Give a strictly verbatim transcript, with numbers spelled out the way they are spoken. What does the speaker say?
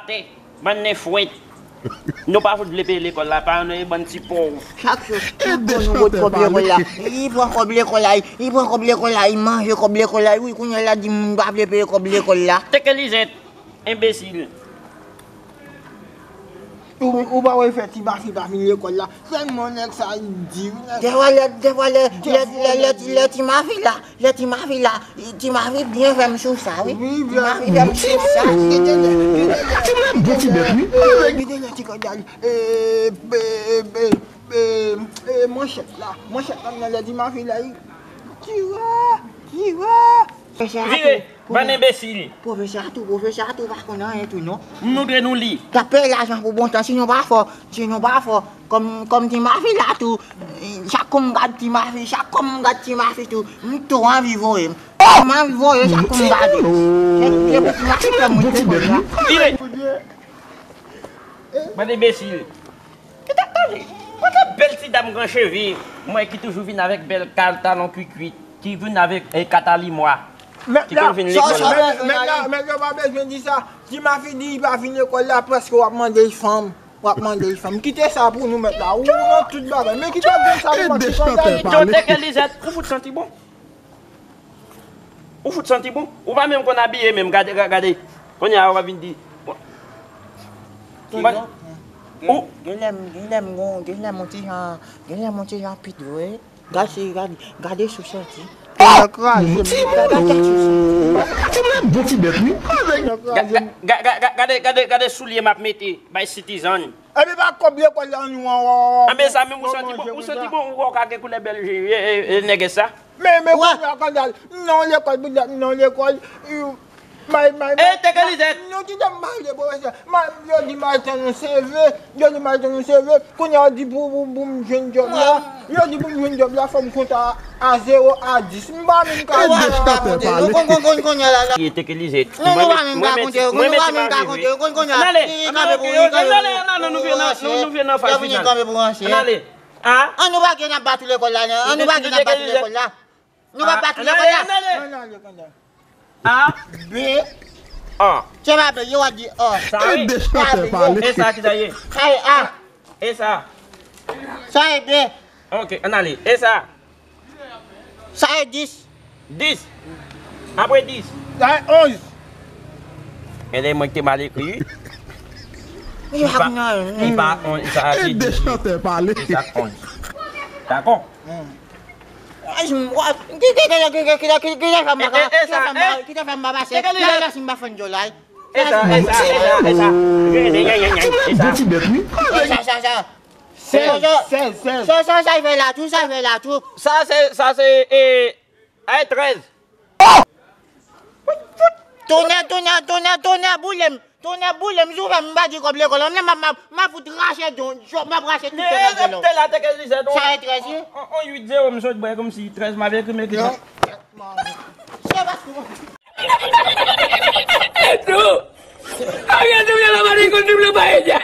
Atè, bann nen fwèt. Nou pa fout vle peye lekòl la, paran nou e bann ti pòv. Chak jou, chak jou nou pot kòb lekòl la. Li pran kòb lekòl la, li pran kòb lekòl la, li manje kòb lekòl la. Wi, kounye a la di m pa vle peye kòb lekòl la. Teke lizèt, enbesil. Ou, ou pa wè fè ti mafi pa vin lekòl la. Sèlman nèg sa di wi nèg. Dèfwa lè, dèfwa lè, lè, lè, lè, lè ti mafi la, lè ti mafi la, ti mafi byen fè m sou sa wi. Wi, ti mafi fè m sou sa. Ti mafi bon ti bèt wi. Gade lè ti kòdal. E, e, e, e, e, manchèt la. Manchèt la nan lè ti mafi la wi. Tire, tire. Vire. Bann enbesil. Pwofesè a tou, pwofesè a tou pa konn anyen tou non. M montre nou li. T ap peye lajan pou bon tan, si nou pa fò, si nou pa fò, kòm, kòm ti mafi la tou, chak kou m gad ti mafi, chak kou m gad ti mafi tou, m tou anvi voye. M anvi voye chak kou m gade. Se, se pou ti mafi fè m ret lekòl la. Vire. Bann enbesil. Ki t ap pale? Kote bèl ti dam gran cheve, mwen ki toujou vin avèk bèl kal talon kwikwi, ki vin avèk, eh, katalimwa, ki konn vin lekòl la. Mèt la, mèt la, mèt la pa bezwen di sa. Ti mafi di li pa vin lekòl la, prèske w ap mande l fanm. W ap mande l fanm. Kite sa pou nou, mèt la. Ou nan tout bagay. Men kite grenn sa pou mwen, ti kandal. Teke lizèt, ou fout santi bon. Ou fout santi bon? Ou pa menm konn abiye menm, gade, ga-, gade. Kounye a ou ap vin di. Bon. Ou gen lè m, gen lè m gon, gen lè m on ti jan, gen lè m on ti jan pit vre. Gade, gade, gade sou sèti. Gade kraze m. Ti mwen bon ti bèt wi. Ga-, ga-, ga-, ga-, ga-, gade, gade, gade soulye m ap mete bay Citizen. Epi pa kòb lekòl la nou an. Anben sa menm ou santi bon, ou santi bon, ou wè w ka gen koulè bèl je, e, e, e, nègès sa. Men, men, kounye a, kandal, m nan yon lekòl, bout dat, m nan yon lekòl, may, may, may, teke lizèt. Non, kite m pale, pwofesè. Yo di m al tann yon C V, yo di m al tann yon C V, kounye a yo di pou, pou, pou m jwenn djòb la, yo di pou m jwenn djòb la, fò m konte a, a zewo a dis. M pa menm ka konte. Teke lizèt. Non, nou pa menm ka konte, nou pa menm ka konte, kounye a, li kanpe pou, li kanpe pou ranse. Ann ale. A? An nou pa gen ap bat lekòl la, non. An nou pa gen ap bat lekòl la. Nou pa bat lekòl la. Ann ale, ann ale. A? B. A. Se pa B, yo ap di A. Sa e. E sa ki sa ye? Sa e A. E sa? Sa e B. Ok, ann ale. E sa? Sa e dis. Dis. Apre dis. Sa e onz. Gen de mwen ki te mal ekri wi. Li pa, li pa onz, sa se dis. E sa onz. Dakò? Ki te fè m pa pase? Lè lè si m pa fann djòl la. E sa, e sa, e sa, e sa. Gen, gen, gen, gen, gen, e sa. Bon ti bèt wi. E sa, sa, sa. Sèz, sèz, sèz. Sa, sa, sa, sa, fè la tou, sa, fè la tou. Sa se, sa se, e, ay, trèz. Tonnè, tonnè, tonnè, tonnè, boule m. Tonnè, boule m, si w fè m pa di kòb lekòl, m, m, m, m ap fout rache don, m ap rache tout tonnè de lò. Rete la, teke lizèt, on, on, on uit zewo, m sot bwè kòmsi trèz m ap ekri, m ekri. Se paske Ariel te vle la mari konn double paella.